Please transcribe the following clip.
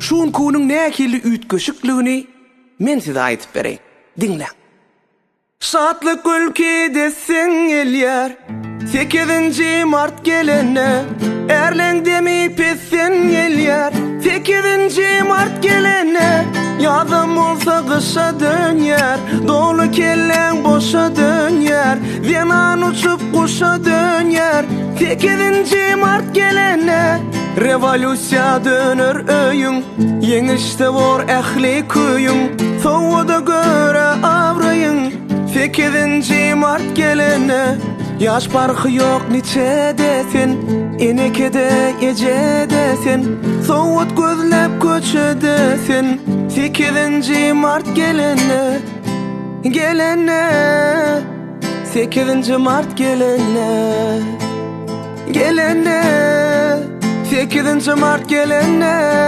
Şu günki günüň nähili üýtgeşikligini men size aýdyp bereýin. Diňläň. Şatlyk gülki dessin gelýär, Sekizinji mart gelende, Ärleň demi pesden gelýär. Sekizinji mart gelende, Ýazam bolsa gyşa dönýär, Doly kelläň boşa dönýär, Zenan uçup guşa dönýär. Sekizinji mart gelende, Rewolýusiýa döner öýüň, Ýeňişde bor ähli küýüň, Sowgada göre abraýyň. Sekizinji mart gelende, Ýaş parhy ýok niçede sen, Enekede, ejede sen, Sowgat gözläp köçede sen. Sekizinji mart gelende, Gelende, Sekizinji mart gelende. Gelende, sekizinji mart gelende.